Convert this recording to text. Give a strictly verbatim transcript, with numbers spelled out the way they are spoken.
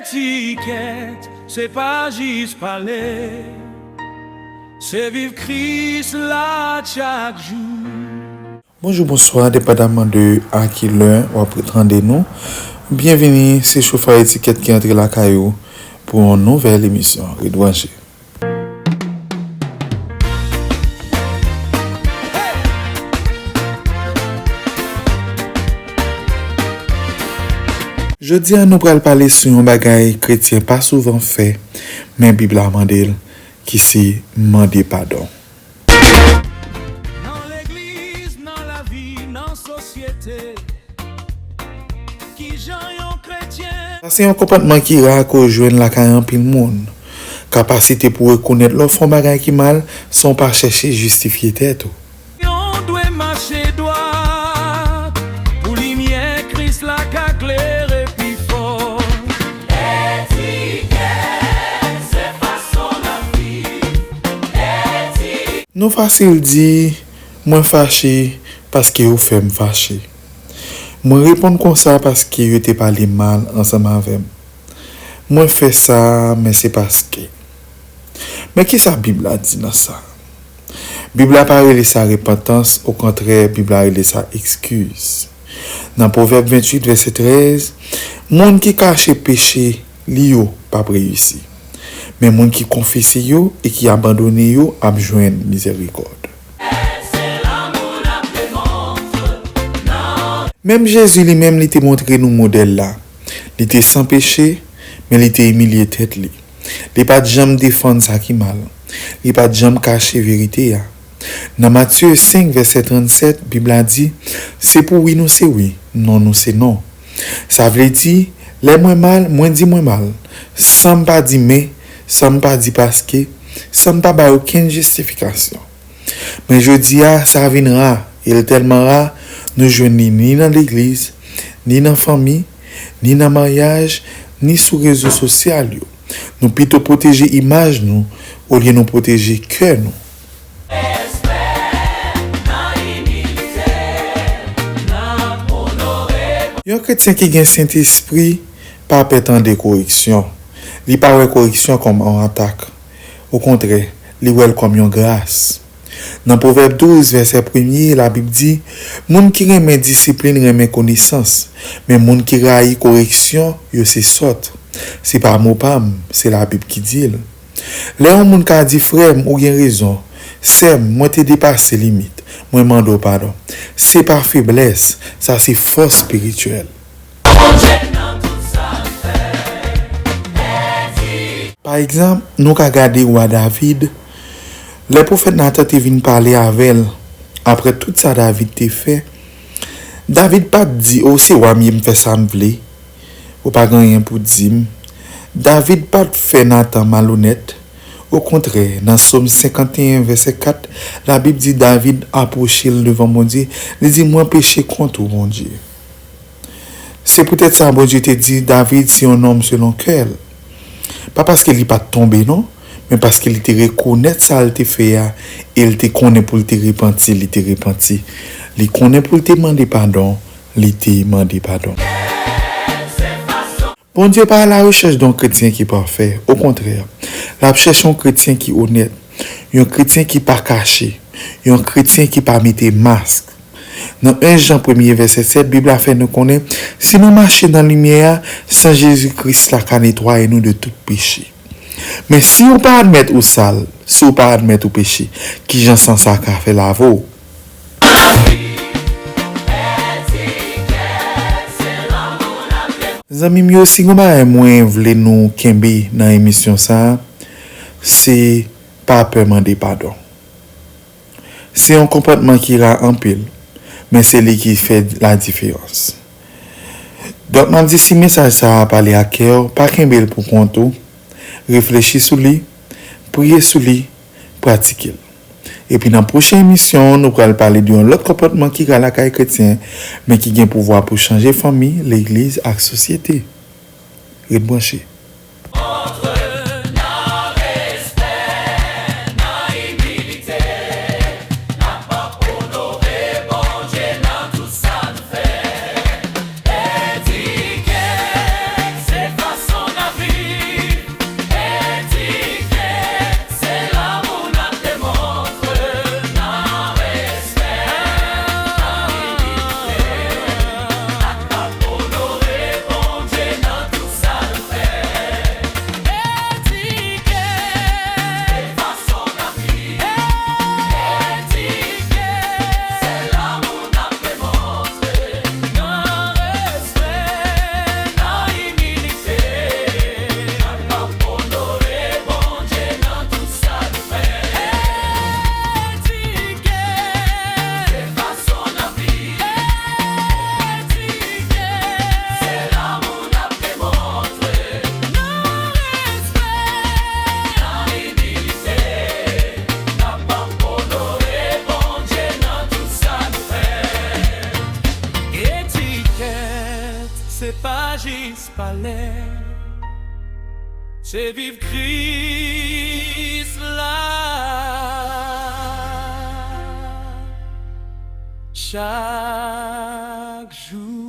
Etikèt, se pa jis pale, se viv Kris la chak jou. Bonjou, bonswa, depandaman de a ki lè w ap tande nou. Byenvini, se chofè Etikèt ki antre lakay ou pou yon nouvèl emisyon. Ret branche. Jodi a, nou pral pale sou yon bagay kretyen pa souvan fè, men Bib la mande l, ki se mande padon. Nan legliz, nan lavi, nan sosyete, kijan yon kretyen. Sa se yon konpòtman ki ra ke w jwenn lakay anpil moun. Kapasite pou rekonèt lè w fè yon bagay ki mal san w pa chèche jistifye tèt ou. Yon dwe mache dwat pou limyè Kris la ka klere pi fò. Etikèt, se fason n ap viv. Etikèt. Nou fasil di, mwen fache paske yo fè m fache. Mwen reponn konsa paske yo te pale mal ansanm avè m. Mwen fè sa, men se paske. Men kisa Bib la di nan sa? Bib la pa rele sa repantans, okontrè, Bib la rele sa eskiz. Nan Pwovèb venntuit, vèsè trèz, moun ki kache peche li yo p ap reyisi. Men moun ki konfese yo e ki abandone yo ap jwenn mizerikòd. Menm Jezi li menm, li te montre nou modèl la. Li te san peche, men li te imilye tèt li. Li pa t janm defann sa ki mal. Li pa t janm kache verite a. Nan Matye senk, vèsè trannsèt, Bib la di, se pou wi nou se wi, non nou se non. Sa vle di, lè mwen mal, mwen di mwen mal, san m pa di men, san m pa di paske, san m pa bay okenn jistifikasyon. Men jodi a, sa vin ra, e l tèlman ra, nou jwenn li ni nan legliz, ni nan fanmi, ni nan maryaj, ni sou rezo sosyal yo. Nou pito pwoteje imaj nou, olye nou pwoteje kè nou. Yon kretyen ki gen Sentespri pa pè tande koreksyon. Li pa wè koreksyon kòm yon atak. Okontrè, li wè l kòm yon gras. Nan Pwovèb douz, vèsè premye, Labib di, moun ki renmen disiplin renmen konesans, men moun ki rayi koreksyon, yo se sòt. Se pa mo pa m, se Labib ki di l. Lè yon moun ka di, frè m, ou gen rezon, sè m, mwen te depase limit, mwen mande w padon. Se pa feblès, sa se fòs espirityèl. Pa egzanp, nou ka gade wa David, lè pwofèt Natan te vin pale avè l, apre tout sa David te fè, David pa t di, o, se wa m ye, m fè sa m vle. Ou pa gen anyen pou di m. David pa t fè Natan malonèt. Okontrè, nan Sòm senkanteyen, vèsè kat, Labib di David apwoche l devan Bondye, li di, mwen peche kont ou, Bondye. Se poutèt sa Bondye te di, David se yon nonm selon kè l. Pa paske li pa t tonbe, non, men paske li te rekonèt sa l te fè a, e l te konnen pou l te repanti, li te repanti. Li konnen pou l te mande padon, li te mande padon. Bondye pa alawechèch de yon kretyen ki pafè. Okontrè, l ap chèche yon kretyen ki onèt, yon kretyen ki pa kache, yon kretyen ki pa mete mask. Nan en Jan premye vèsè sèt, Bib la fè nou konnen, si nou mache nan limyè a, san Jezi Kris la ka netwaye nou de tout peche. Men si w pa admèt ou sal, si w pa admèt ou peche, kijan san sa ka fè lave w? Zanmi m yo, si gon bagay mwen vle nou kenbe nan emisyon sa a, se pa pè mande padon. Se yon konpòtman ki ra anpil, men se li ki fè ladiferans. Donk, m ap di, si mesaj sa a pale ak kè w, pa kenbe l pou kont ou, reflechi sou li, priye sou li, pratike l. Epi nan pwochen emisyon, nou pral pale de yon lòt konpòtman ki ra lakay kretyen, men ki gen pouvwa pou chanje fanmi, legliz ak sosyete. Ret branche. Montre nan respè, nan imilite, n ap onore Bondye nan tout sa n fè. Etikèt, se fason n ap valè, se viv Kris la chak jou.